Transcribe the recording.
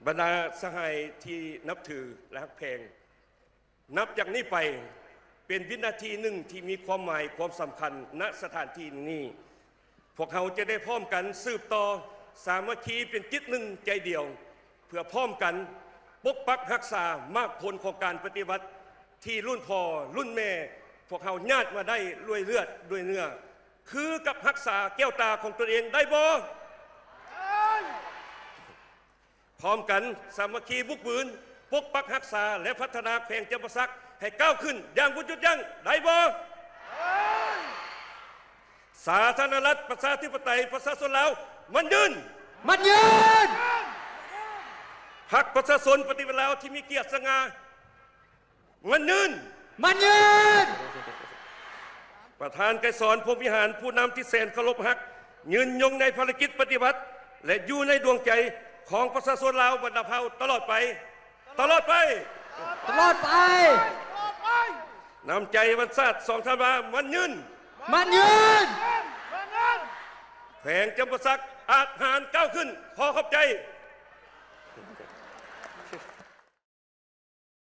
ບັນດາສະຫາຍທີ່ນັບຖື ແລະ ຮັກແພງ, ນັບຈາກນີ້ໄປເປັນວິນາທີໜຶ່ງທີ່ມີຄວາມໝາຍຄວາມສຳຄັນ ນະສະຖານທີ່ນີ້ ພວກເຮົາຈະໄດ້ພ້ອມກັນສືບຕໍ່ສາມັກຄີເປັນຈິດໜຶ່ງໃຈດຽວ ເພື່ອພ້ອມກັນປົກປັກຮັກສາໝາກຜົນຂອງການປະຕິວັດ ທີ່ລຸ້ນພໍ່ລຸ້ນແມ່ພວກເຮົາຍາດມາໄດ້ດ້ວຍເລືອດດ້ວຍເນື້ອ ຄືກັບຮັກສາແກ້ວຕາຂອງຕົນເອງໄດ້ບໍ່? ພ້ອມກັນສາມັກຄີບຸກບືນ ປົກປັກຮັກສາ ແລະ ພັດທະນາແຂວງຈຳປາສັກໃຫ້ກ້າວຂຶ້ນຢ່າງບໍ່ຢຸດຢັ້ງໄດ້ບໍ່? ສາທາລະນະລັດ ປະຊາທິປະໄຕ ປະຊາຊົນລາວ ໝັ້ນຍືນ! ໝັ້ນຍືນ! ພັກປະຊາຊົນປະຕິວັດລາວທີ່ມີກຽດສະຫງ່າ ໝັ້ນຍືນ! ໝັ້ນຍືນ! ປະທານໄກສອນ ພົມວິຫານ ຜູ້ນຳທີ່ແສນເຄົາລົບຮັກ ຍືນຍົງໃນພາລະກິດປະຕິວັດ ແລະ ຢູ່ໃນດວງໃຈຂອງປະຊາຊົນລາວບັນດາເຜົ່າຕະຫຼອດໄປ, ຕະຫຼອດໄປ, ຕະຫຼອດໄປ! ນ້ຳໃຈວັນຊາດ ສອງທັນວາ ໝັ້ນຍືນ! ໝັ້ນຍືນ! ແຂວງຈຳປາສັກອາດຫານກ້າວຂຶ້ນ! ຂໍຂອບໃຈ!